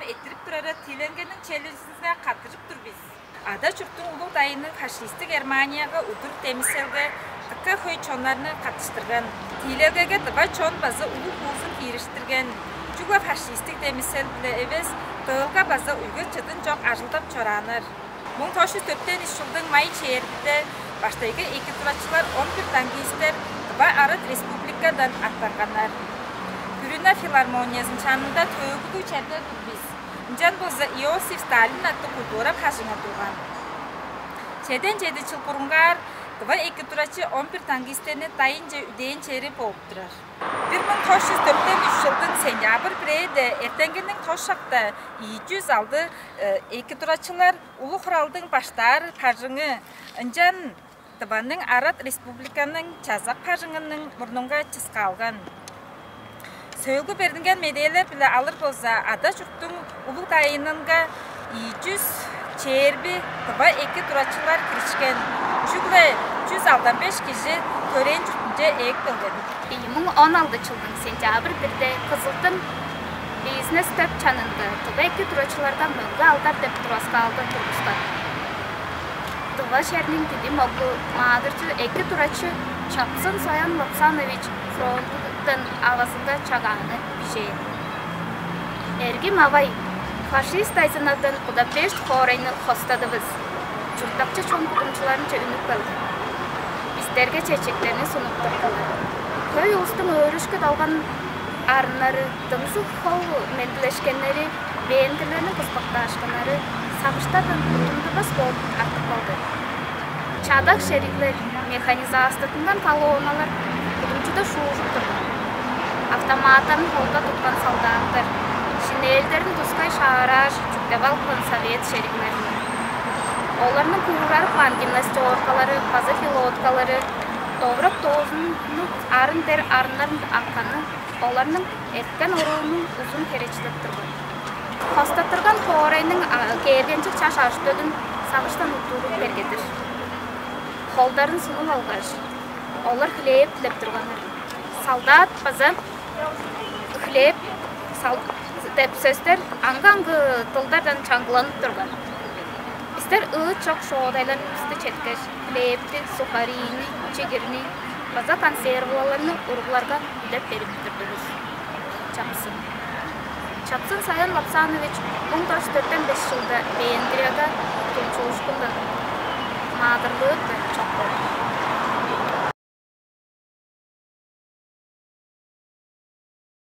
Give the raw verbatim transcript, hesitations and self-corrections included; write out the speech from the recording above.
Эрттирип турары тииленгениң челленджизинге каттыжып тур бис. Ада чурттуң улуг дайыны фашистиг Германияга удур демиселге дыка хөй чоннарны каттыштырган. Тиилелгеге дыва чон база улуг хуузун киириштирген. Чүгле фашистиг демисел-биле эвес, дыылга база уйгу чыдын чок ажылдап чорааннар. Муң тос чүс дөртен үш чылдың май чээрбиде баштайгы эки турачылар он бир танкистер Тыва Арат Республикадан аттанганнар. Бүрүнө филармониясының чанында төөгүлүг черде тур бис. Ынчан болза Иосиф Сталин аттыг культура бажыңы турган. Чеден чеди чыл бурунгаар Тыва эки турачы он бир танкистерни дайынче үдээн чери болуп турар. Бир муң тос чүс дөртен үш чылдың сентябрь бирээде эртенгиниң тос шакта ийи чүс алды эки турачылар улуг хуралдың баштаар бажыңы, ынчан Тываның Арат Республиканың чазак бажыңының мурнунга чыскаалган. Сөөлгү бердинген медээлер-биле алыр болза, ада чурттуң улуг дайынынга ийи чүс чээрби тыва эки турачылар киришкен, чүгле чүс алдан беш кижи төрээн чуртунче ээп келген. Ийи муң он алды чылдың сентябрь бирде Кызылдың бизнес төп чанында тыва эки турачыларга мөңге алдар деп тураскаалды тургускан. Тыва черниң дидим оглу, маадырчы эки турачы Чапсын Саян Лапсанович фронттан авазынга чагааны бижээн. Эргим авай, фашист дайзыннардан Будапешт хоорайны хостадывыс. Чурттакчы чон кудумчуларынче үнүп келди. Бистерге чечектерни сунуп турдулар. Хөй улустуң өөрүшкү долган арыннары, дыңзыг хол мендилешкеннери, бээндирлерниң куспактаашкыннары сагыштардан утумдурбас бооп артып калды. Чадаг шериглер, механизастыртынган колонналар кудумчуда шуужуп турган. Автоматтарын холда туткан солдаттар, шинээлдерин тускай шаарааш, чүктеп алган совет шериглерни. Оларның куурар кылаан гимнастеркалары база пилоткалары довурак доозуннуг арын бер арыннарын акканы оларның эрткен оруунуң узун херечилеп турган. Хостаттырган хоорайның кээргенчиг чаш ажы-төлүн сагыштан уттуурун бергедир. Холдарын сунуп алгаш, олар хлеб дилеп турганнар. Солдат база хлеб деп сөстер аңгы-аңгы дылдардан чаңгыланып турган. Бистер ыыт чок шоодайларывысты четкеш, хлебти, сухарини, чигирни база консерваларны уругларга үлеп берип турдувус. Чапсын. Чапсын Саян Лапсанович муң тос чүс дөртен беш чылда Венгрияда тулчуушкундан маадырлыып,